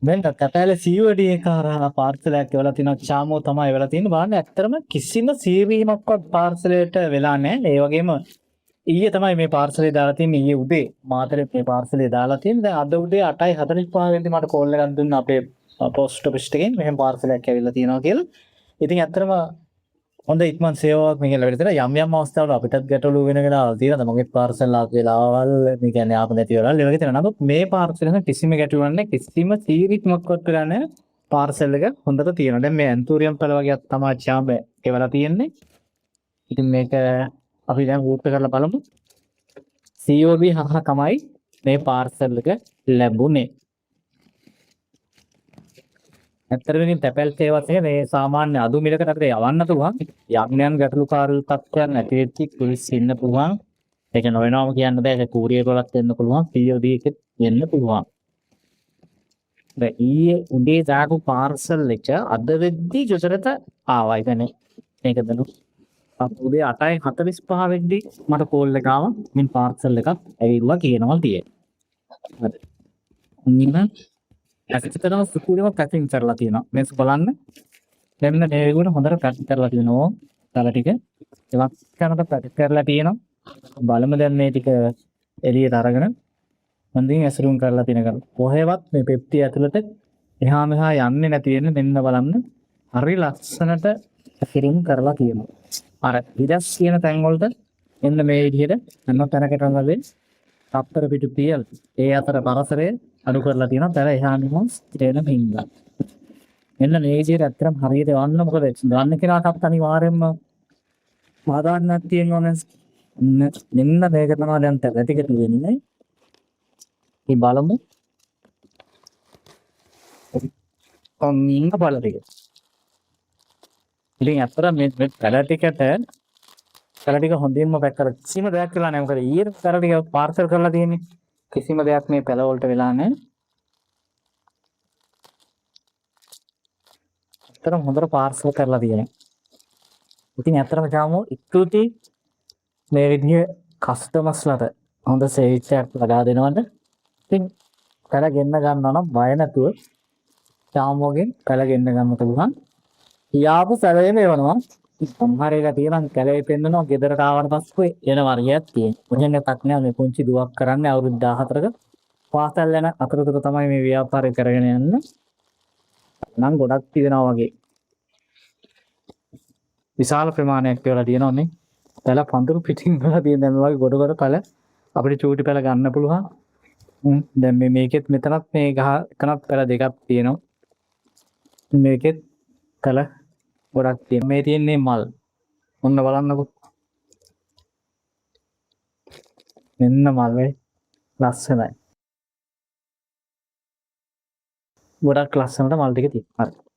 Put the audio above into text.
මෙන්න තැපෑලේ COD එක හරහා පාර්සලයක් එවලා තිනවා. චාමෝ තමයි එවලා තියෙන්නේ. බලන්න ඇත්තටම කිසිම සීරීමක්වත් පාර්සලයට වෙලා නැහැ. ඒ වගේම ඊයේ තමයි මේ පාර්සලේ දාලා තියෙන්නේ. ඊයේ උදේ මාතරේ මේ පාර්සලේ දාලා තියෙන්නේ. දැන් අද උදේ 8:45 වෙද්දි මට කෝල් එකක් දුන්නා අපේ පෝස්ට් ඔෆිස් එකෙන් මෙහෙම පාර්සලයක් ඇවිල්ලා තියෙනවා කියලා. ඉතින් ඇත්තටම හොඳ ඉක්මන් සේවාවක් මේකෙන් ලැබිලා තියෙනවා. යම් යම් අවස්ථාවල අපිටත් ගැටලු වෙන වෙලාවල් තියෙනවා. මගෙත් පාර්සල් ආපු වෙලාවල් මේ කියන්නේ ආපු නැති වෙලාවල් ඒ වගේ තියෙනවා. නමුත් මේ පාර්සල් එක කිසිම ගැටලුවක් නැහැ. කිසිම සීරීමක්වත් වෙලා නැහැ. පාර්සල් එක හොඳට තියෙනවා. දැන් මේ ඇන්තූරියම් පැල වගේක් තමයි චාඹ එවලා තියෙන්නේ. ඉතින් මේක අපි දැන් ඌප් කරලා බලමු. COB හරහා තමයි මේ පාර්සල් එක ලැබුණේ. ඇත්තටම ඉතින් තැපැල් සේවත් එක මේ සාමාන්‍ය අඩු මිලකට අපිට යවන්න පුළුවන්. යම් යම් ගැටලුකාරී තත්ත්වයන් ඇති වෙච්ච පොලිස් ඉන්න පුළුවන්. ඒක නොවෙනවම කියන්න බෑ. ඒක කූරියර් වලත් වෙන්න පුළුවන්. COD එකෙත් වෙන්න පුළුවන්. දැන් ඊයේ උදේ දාපු පාර්සල් එක අද වෙද්දි ගෙදරට ආවා. ඒ කියන්නේ මේක දනු උදේ 8:45 වෙද්දි මට කෝල් එක ආවා. මින් පාර්සල් එකක් ඇවිල්ලා කියනවා තියෙන්නේ. හරි. ඔන්න ඇත්තටම සුපිරිම පැකින් කරලා තියෙනවා. මේක බලන්න. මෙන්න මේ විදිහට හොඳට පැක් කරලා තියෙනවා. තල ටික. ඒවත් කරනකොට පැක් කරලා තියෙනවා. බලමු දැන් මේ ටික එළියට අරගෙන හොඳින් ඇසුරුම් කරලා තියෙන කොහෙවත් මේ පෙට්ටිය ඇතුළට එහා මෙහා යන්නේ නැති වෙන මෙන්න බලන්න. හරි ලස්සනට ඇසුරුම් කරලා තියෙනවා. අර හිරස් කියන තැන් වලට එන්න මේ විදිහට හැම තැනකටම වගේ තප්පර පිටු තියලා ඒ අතර පරතරය අඩු කරලා තියෙනවා. තර එහා මෙහා එන හින්දා. මෙන්න මේ විදිහට ඇත්තටම හරියට යවන්න, මොකද ගන්න කෙනාටත් අනිවාර්යයෙන්ම සාධාරණයක් තියෙන්න ඕනේ. මෙන්න මේක තමයි දැන් තැල ටික තියෙන්නේ. අපි බලමු. ඔන්න බල ටික. ඉතින් ඇත්තටම මේ මේ පැල ටිකට පැල ටික හොඳින්ම පැක් කරලා කිසිම දෙයක් වෙලා නැහැ. මොකද ඊයේ පැල ටික පාර්සල් කරලා තියෙන්නේ. කිසිම දෙයක් මේ පැල වලට වෙලා නැහැ. ඇත්තටම හොඳට පාර්සල් කරලා තියෙනවා. ඉතින් ඇත්තටම චාමෝ ස්තුතියි මේ විදිහ කස්ටමර්ස්ලාට හොඳ සර්විස් එකක් ලබා දෙනවට. ඉතින් පැල ගෙන්න ගන්නවා නම් බය නැතුව චාමෝගෙන් පැල ගෙන්න ගන්න පුළුවන්. කියාපු සැරේම එවනවා. සමහර ඒවා තියෙනවා කැලේ පෙන්නනවා, ගෙදරට ආවට පස්සේ එන වර්ගයක් තියෙනවා. මොහෙන් එකක් නෑ, මේ පුංචි දුවක් කරන්නේ අවුරුදු 14ක පාසල් යන අතරතුර තමයි මේ ව්‍යාපාරය කරගෙන යන්නේ. නම් ගොඩක් තියෙනවා වගේ. විශාල ප්‍රමාණයක් වෙලා තියෙනවා නේ. පැල පඳුරු පිටින් වෙලා තියෙන දැන් වගේ ගොඩ ගොඩ පැල අපිට චූටි පැල ගන්න පුළුවන්. දැන් මේ මේකෙත් මෙතනත් මේ ගහ එතනත් පැල දෙකක් තියෙනවා. මේකෙත් පැල ගොඩක් තියෙනවා. මේ තියෙන්නේ මල්. ඔන්න බලන්නකෝ. මෙන්න මල් වෙයි. ලස්සනයි. ගොඩක් ලස්සනට මල් ටික තියෙනවා. හරි.